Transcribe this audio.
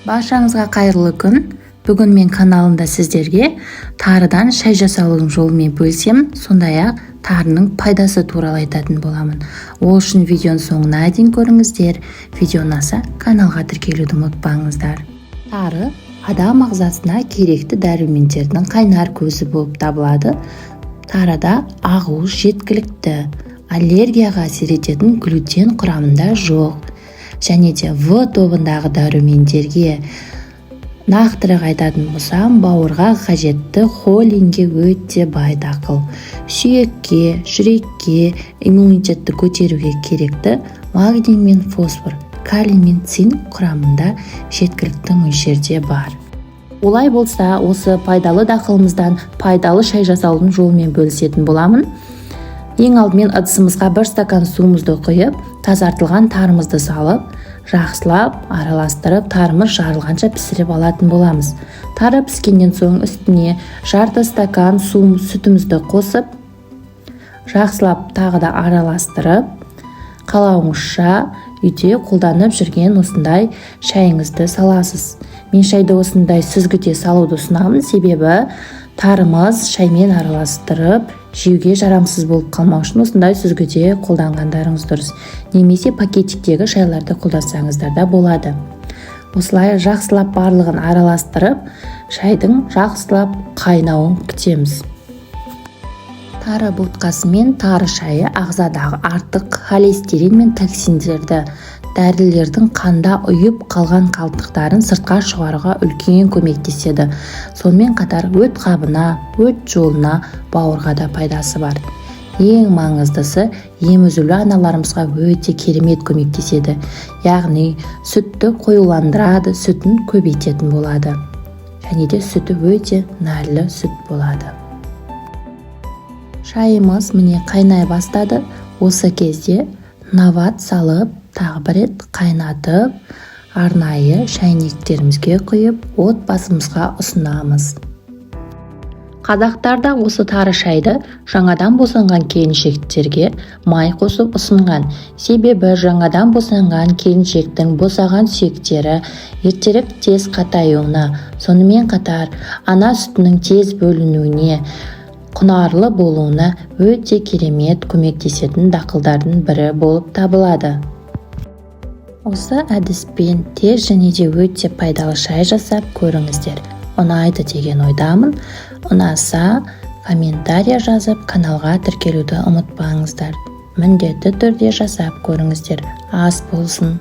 Баршаңызға қайырлы күн! Бүгін мен каналымда сіздерге тарыдан шай жасаудың жолымен бөлісемін, сондай-ақ тарының пайдасы туралы айтатын боламын. Ол үшін видеоның соңына дейін көріңіздер. Видео ұнаса, каналға тіркелуді ұмытпаңыздар. Тары адам ағзасына керекті дәрумендердің қайнар көзі болып табылады. Тарыда ақуыз жеткілікті, аллергияға әсер ететін глютен құрамында жоқ және де В тобындағы дәрумендерге, нақтырақ айтатын болсам, бауырға қажетті холинге өте бай дақыл. Сүйекке, жүрекке, иммунитетті көтеруге керекті магний мен фосфор, калий мен цинк құрамында жеткілікті мөлшерде бар. Олай болса, осы пайдалы дақылымыздан пайдалы шай жасаудың жолымен бөлісетін боламын. Ең алдымен ыдысымызға бір стакан суымызды құйып, тазартылған тарымызды салып, жақсылап араластырып, тарымыз жарылғанша пісіріп алатын боламыз. Тары піскеннен соң үстіне жарты стакан су, сүтімізді қосып, жақсылап тағы да араластырып, қалауыңызша үйде қолданып жүрген осындай шайыңызды саласыз. Мен шайды осындай сүзгіде салуды ұсынамын, себебі тарымыз шаймен араластырып жеуге жарамсыз болып қалмау үшін осындай сүзгіде қолданғандарыңыз дұрыс немесе пакетиктегі шайларды қолдансаңыздар да болады. Осылай жақсылап барлығын араластырып, шайдың жақсылап қайнауын күтеміз. Тары ботқасы мен тары шайы ағзадағы артық холестерин мен токсиндерді, дәрілердің қанда ұйып қалған қалдықтарын сыртқа шығаруға үлкен көмектеседі. Сонымен қатар өт қабына, өт жолына, бауырға да пайдасы бар. Ең маңыздысы, емізулі аналарымызға өте керемет көмектеседі, яғни сүтті қоюландырады, сүтін көбейтетін болады және де сүті өте нәрлі сүт болады. Шайымыз, міне, қайнай бастады. Осы кезде нават салып, тағы бір рет қайнатып, арнайы шәйнектерімізге құйып, отбасымызға ұсынамыз. Қазақтарда осы тары шайды жаңадан босанған келіншектерге май қосып ұсынған. Себебі жаңадан босанған келіншектің босаған сүйектері ертерек тез қатаюына, сонымен қатар ана сүтінің тез бөлінуіне, құнарлы болуына өте керемет көмектесетін дақылдардың бірі болып табылады. Осы әдіспен тез және де өте пайдалы шай жасап көріңіздер. Ұнайды деген ойдамын. Ұнаса, комментария жазып, каналға тіркелуді ұмытпаңыздар. Міндетті түрде жасап көріңіздер. Ас болсын!